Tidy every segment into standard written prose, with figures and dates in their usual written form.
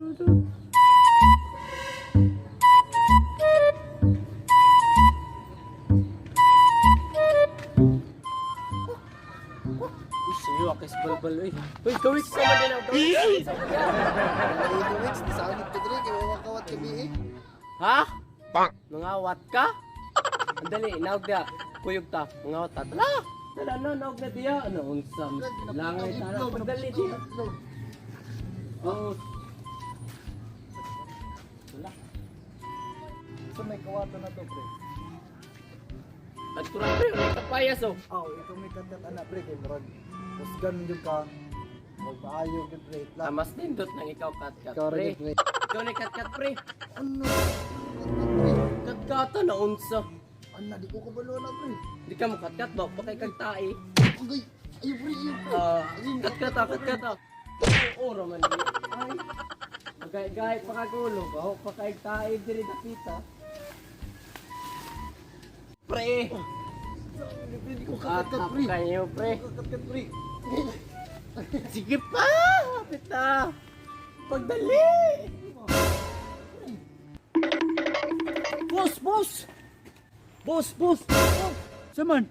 Uy, sa'yo, akis balbal, uy. Uy, gawin sa man din ang gawin. 2 weeks, di sa agit ko dre, kay wa kawat gabi eh. Ha? Mangawat ka? Ang dali, naog na. Kuyog ta, mangawat ta. Tala! Tala na, naog na diya. Ano, unsa? Langay tara. Pagdali diya. Oo. Wala. So may kawato na to, pre. Nagturan pre, wala kapayas oh. Aw, ikaw may katkat ana, pre, kay murag. Husgan jud ka. Murag maayo jud, pre. Ah, mas nindot nang ikaw kat-kat Ikaw ra pre. jud, pre. Ikaw na kat-kat pre. Ano? Katkat, pre. Kat-kata na unsa. Ana, di ko kabalo na, pre. Di ka mo kat-kat ba? Pakay kag tae. Agay, ayo pre, ayo pre. Ah, kat-kat ah, kat-kat ah. Oo raman ni. Ay. Magay-gay pa kagulo ba? Pakay tae diri dapita. Pre. Di ko Kat katkat, pre. kayo pre. Di ko katkat, pre. Sige pa! Kapit na! Pagdali! Boss, boss! Boss, boss! Saman?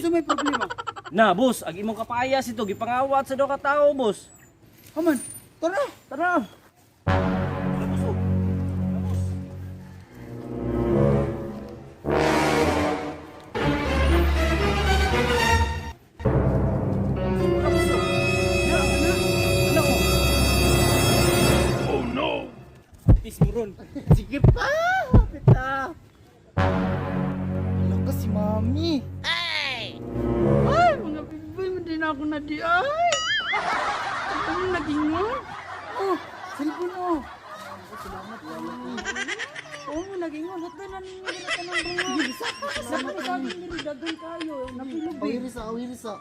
Sa may problema? Na, boss, ang imong kapayas ito, gipangawat sa do ka tao, boss. Aman, tara! Tara! Tis mo ron. Sige pa! Kapit na! Lakas si mami. Ay, mga bibay mo din ako na di ay! Ano nagingon? Oh, cellphone oh. Salamat, mami. Oo, nagingon. Hatay na ninyo na tanong bunga. Salamat sa amin diri daghan kayo. Napilubi. Awirisa, awirisa.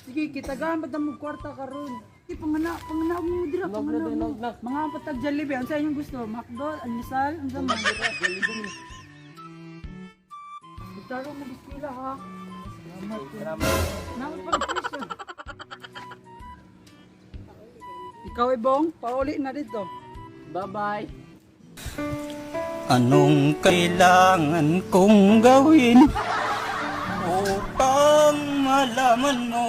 Sige, kitagaan ba mo kwarta karon? Sige, pangana, pangana mo dira, Nog na pangana doon, mo. nog na. Mga patag Jollibee, unsa inyong gusto? McDo, almusal, unsa man? Butaro mo eskwela ha. Salamat. Salamat. Naman pang presyo. Ikaw Ibong, pauli na dito. Bye-bye. Anong kailangan kong gawin upang malaman mo?